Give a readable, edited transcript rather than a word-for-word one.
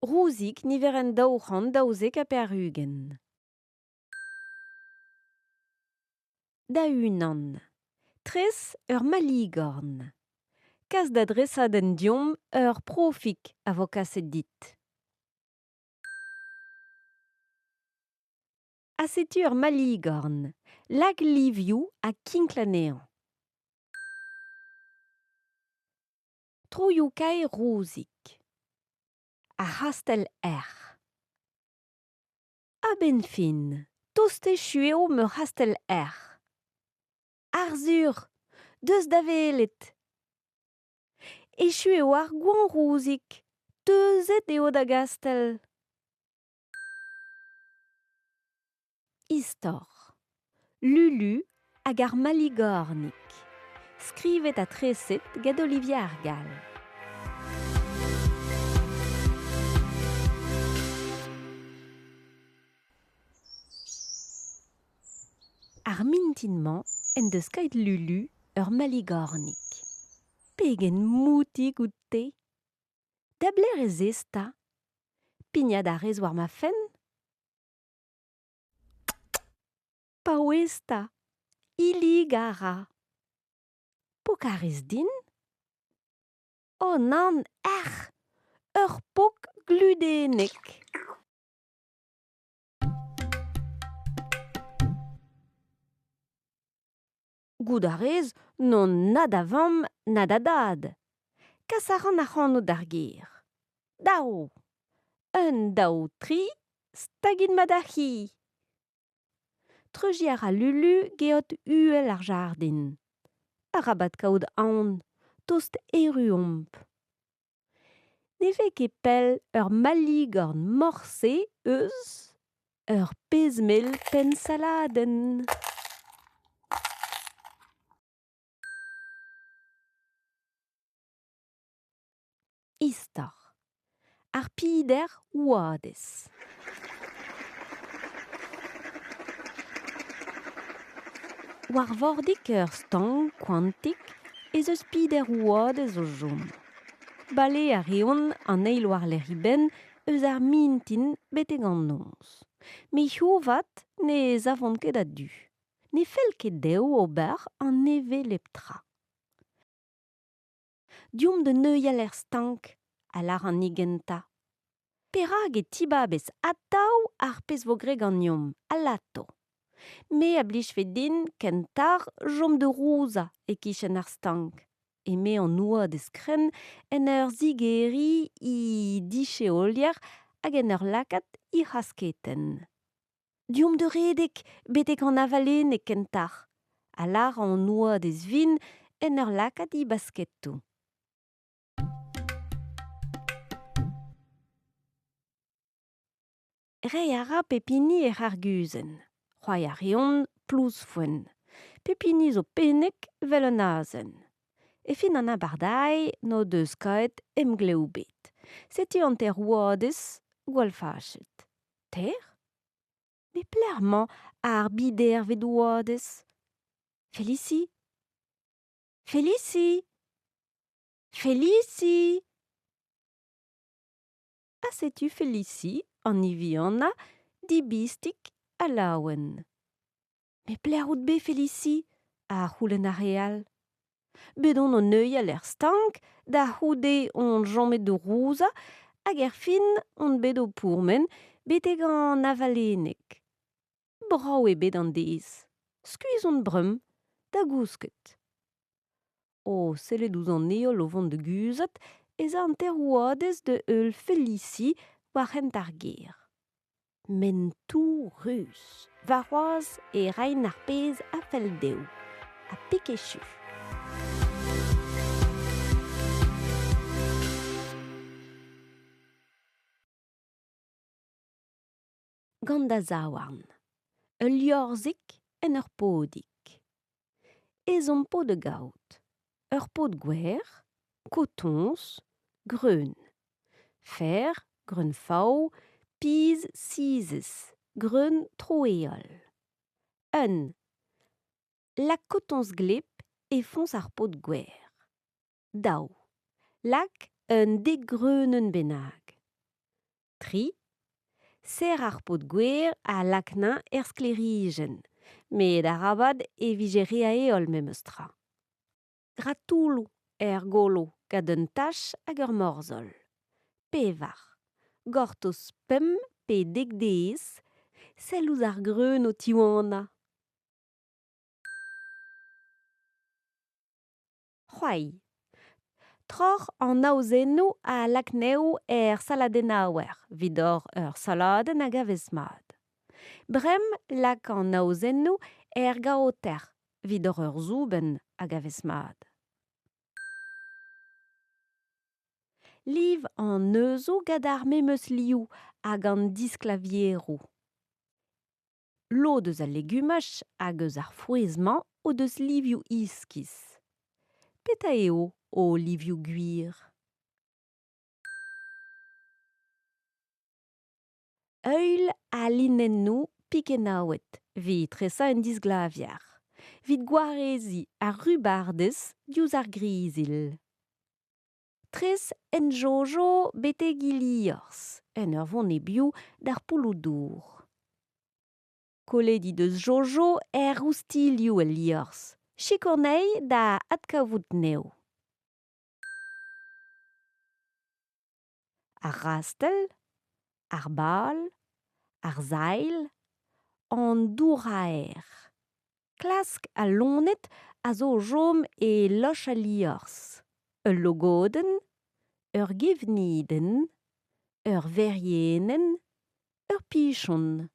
Rouzig niverenn 292. Da unan. Tres ur maligorn. Kas da dresadenn deomp ur profig a vo kaset dit. Ha setu ur maligorn. Lak livioù ha kinkl anezhañ. Troioù-kaer Rouzig. Ar c'hastell erc'h. A-benn fin, tost echu eo ma c'hastell erc'h. Arzhur, deus da welet. Echu eo ar goañv, Rouzig. Teuzet eo da gastell. Istor. Lulu hag ar maligornig. Skrivet ha treset gant Olivier Ar Gall. Ar mintin-mañ en deus kaet Lulu ur maligornig. Pegen moutik out-te! Da belec'h ez ez 'ta? Pignat a rez war ma fenn? Paouez 'ta, hillig a ra. Pok a rez din? Oh nann, erc'h! Ur pok gludennek. Goût a rez n'on na da vamm na da dad. Kas a ran ac'hanout d'ar gêr. Daou ! Un, daou, tri, stagit ma da c'hi. Treuziñ a ra Lulu geot uhel ar jardin. Arabat kaout aon, tost erru omp. Ne vez ket pell ur maligorn morse eus ur pezh-mell penn-saladenn. Istor. Ar pider oadez. War vordig ur stank koantik ez eus pider oadez o chom. Bale a reont an eil war-lerc'h eben eus ar mintin betek an noz. Met hiziv 'vat ne savont ket a-du. Ne fell ket dezho ober an hevelep tra. Deomp da neuial er stank, a lâr an hini gentañ. Perak e tibabez atav ar pezh 'vo graet ganeomp, alato? Me a blijfe din kentoc'h chom da rouzañ e-kichen ar stank, eme an oadez krenn en ur zigeriñ he disheolier hag en ur lakaat he c'hasketenn. Deomp da redek betek an avalenneg kentoc'h, a lâr an oadez vin en ur lakaat he basketoù. Reiñ a ra pep hini hec'h arguzenn. C'hoari a reont plouz-foenn. Pep hini zo pennek 'vel un azen. E fin an abardaez n'o deus kaet emglev ebet. Setu hanter-oadez gwall fachet. Ter? Met pelec'h 'mañ ar bidervet oadez? Felici? Felici? Felici! Ha setu Felici, an hini vihanañ, dibistig ha laouen. Met pelec'h out bet, Felici? a c'houlenn ar re all. Bet on o neuial er stank, da c'houde on chomet da rouzañ hag erfin on bet o pourmen betek an avalenneg. Brav eo bet an deiz. Skuizh on bremañ, da gousket. O sellet ouzh an heol o vont da guzhat ez a an terouadez da heul Felici war hent ar gêr. Mentoù ruz. Warc'hoazh e raint ar pezh a fell dezho. Ha pik echu. Gant da zaouarn. Ul liorzhig en ur podig. Ezhomm 'po da gaout ur pod gwer, kotoñs, greun. Fer, greun fav, piz sizez, greun tro-heol. Un. Lak kotoñs gleb e foñs ar pod gwer. Daou. Lak un dek greunenn bennak. Tri. Serr ar pod-gwer ha lak 'nezhañ er sklêrijenn, met arabat e vije re a heol memes tra. Gra toulloù er golo gant un tach hag ur morzhol. Pevar. Gortoz pemp pe dek devezh, sell ouzh ar greun o tiwanañ. C'hoari. Troc'h an aozennoù ha lak anezho er saladennaouer evit ober ur saladenn a gavez mat. Bremañ lak an aozennoù er gaoter evit ober ur soubenn a gavez mat. Liv an neuzoù gant ar memes liv hag an disklavieroù. Lod eus al legumaj hag eus ar frouezh-mañ o deus livioù iskis. Petra eo o livioù gwir ? Heuil al linennoù pikennaouet evit tresañ un disglavier, evit gwareziñ ar rubardez diouzh ar grizilh. Tres en Jojo betek he liorzh, en ur vont e-biou d'ar poulloù-dour. Kollet he deus Jojo er roustilhoù el liorzh. Sikour anezhi da adkavout anezho. Ar rastell, ar bal, ar sailh, an douraer. Klask al loened a zo o chom e loch al liorzh. Ul logodenn, ur gevnidenn, ur verienenn, ur pichon.